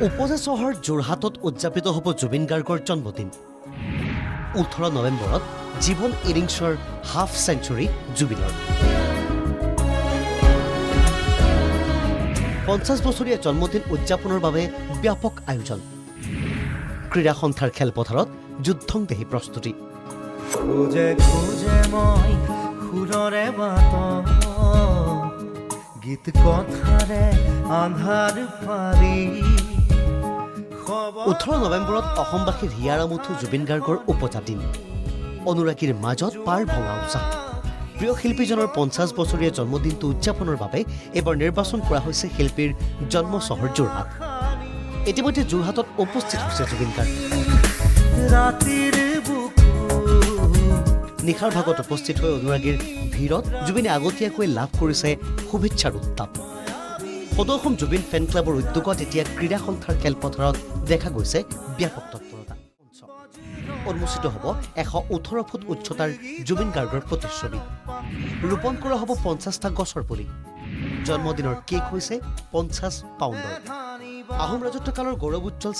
উপজা চহৰ যোৰহাটত উদযাপিত হ'ব জুবিন গাৰ্গৰ জন্মদিন। 18 নৱেম্বৰত জীৱন ইনিংছৰ হাফ চেঞ্চুৰী জুবিনৰ। 50 বছৰীয়া জন্মদিন উদযাপনৰ বাবে ব্যাপক আয়োজন। ক্ৰীড়া সন্থাৰ খেলপথাৰত যুদ্ধংদেহী প্ৰস্তুতি। খোজে খোজে মই সুৰৰে বাট, গীত কথাৰে আন্ধাৰ পাৰি। 18 নৱেম্বৰত অসমবাসীৰ হিয়াৰ আমঠু জুবিন গাৰ্গৰ উপজা দিন। অনুৰাগীৰ মাজত পাৰ ভঙা উৎসাহ। প্ৰিয় শিল্পীজনৰ 50 বছৰীয়া জন্মদিনটো উদযাপনৰ বাবে এইবাৰ নিৰ্বাচন কৰা হৈছে শিল্পীৰ জন্ম চহৰ যোৰহাট। ইতিমধ্যে যোৰহাটত উপস্থিত হৈছে জুবিন গাৰ্গ। ৰাতিৰ বুকু নিশাৰ ভাগত উপস্থিত হৈ অনুৰাগীৰ ভিৰত জুবিনে আগতীয়াকৈ লাভ কৰিছে শুভেচ্ছাৰ উত্তাপ। সদৌ অসম জুবিন ফেন ক্লাবৰ উদ্যোগত এতিয়া ক্ৰীড়া সন্থাৰ খেলপথাৰত দেখা গৈছে ব্যাপক তৎপৰতা। উন্মোচিত হ'ব 118 ফুট উচ্চতাৰ জুবিন গাৰ্গৰ প্ৰতিচ্ছবি। ৰোপণ কৰা হ'ব 50টা গছৰ পুলি। জন্মদিনৰ কেক হৈছে 50 পাউণ্ডৰ। আহোম ৰাজত্বকালৰ গৌৰৱোজ্জ্বল।